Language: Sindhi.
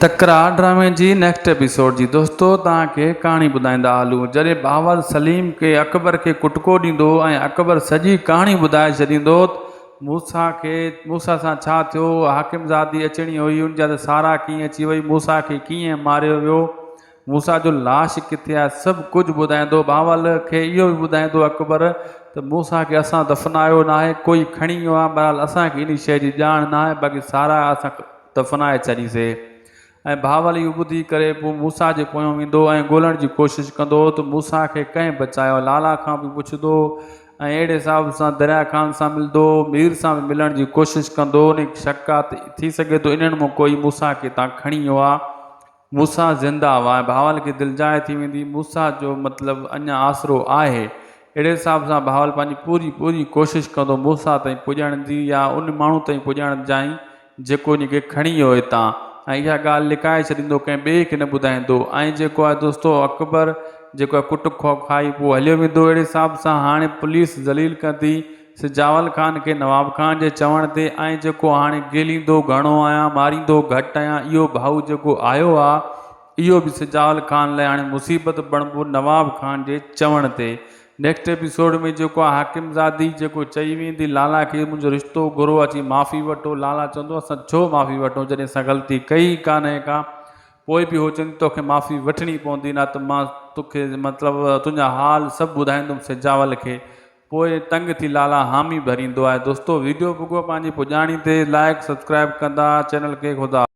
تڪرار ڊرامي جي نيڪسٽ ايپيسوڊ جي دوستو توهان کي ڪهاڻي ٻڌائيندا هلون جڏهن بهاول سليم کي اڪبر کي ڪٽڪو ڏيندو ۽ اڪبر سڄي ڪهاڻي ٻڌائي ڇڏيندو موسيٰ کي موسيٰ سان ڇا ٿيو حاڪم زادي اچڻي هئي ان جا ته سارا ڪيئن اچي وئي موسيٰ کي ڪيئن ماريو ويو موسيٰ جو لاش ڪٿي آهي سڀ ڪجهه ٻڌائيندو بهاول کي اهو به ٻڌائيندو اڪبر ته موسيٰ کي اسان دفنايو ناهي ڪوئي کڻي ويو آهي بهرحال اسان کي انهي شيء جي ڄاڻ ناهي باقي سارا اسان دفنائي ڇڏيسي. ۽ بهاول اهو ٻڌي ڪري پوء موسيٰ جي پويان ويندو ۽ ڳولڻ جي ڪوشش ڪندو ته موسيٰ کي ڪنهن بچايو؟ لالا کان به پڇندو ۽ اهڙي حساب سان دريا خان سان ملندو، مير سان به ملڻ جي ڪوشش ڪندو، ان کي شڪ آ ته ٿي سگهي ٿو انهن مان ڪوئي موسيٰ کي هتان کڻي ويو آ. موسيٰ زنده هئا ۽ بهاول کي دلجاء ٿي ويندي، موسيٰ جو مطلب اڃا آسرو آهي. اهڙي حساب سان بهاول پنهنجي پوري پوري ڪوشش ڪندو موسيٰ تائين پڄڻ جي يا ان ماڻهو تائين پڄڻ جائين جيڪو ان کي کڻي ويو هتان ۽ اها ڳالهه لڪائي ڇڏيندو ڪنهن ٻئي کي نه ٻڌائيندو ۽ جيڪو آهي دوستو اڪبر جيڪو آهي ڪٽ کائي پوء هليو ويندو اهڙي حساب سان هاڻي پوليس ذليل ڪندي سجاول خان کي نواب خان جي چوڻ تي ۽ جيڪو هاڻي گيليندو گهڻو آهيان ماريندو گهٽ آهيان اهو ڀائو جيڪو آيو آ اهو به سجاول خان لاء هاڻي مصيبت بڻبو نواب خان جي چوڻ تي نيڪسٽ ايپيسوڊ ۾ جيڪو آ حاڪم زادي جيڪو چئي ويندي لالا کي منهنجو رشتو گهرو اچي معافي وٺو لالا چوندو اسان ڇو معافي وٺون جڏهن اسان غلطي ڪئي ئي ڪانهي ڪا پوء به هو چوندي توکي معافي وٺڻي پوندي نه ته مان توکي مطلب تنهنجا حال سڀ ٻڌائيندم سجاول کي پوء تنگ ٿي لالا حامي ڀريندو آهي دوستو ويڊيو پڳو پنهنجي پڄاڻي تي لائڪ سبسڪرائب ڪندا چينل کي خدا.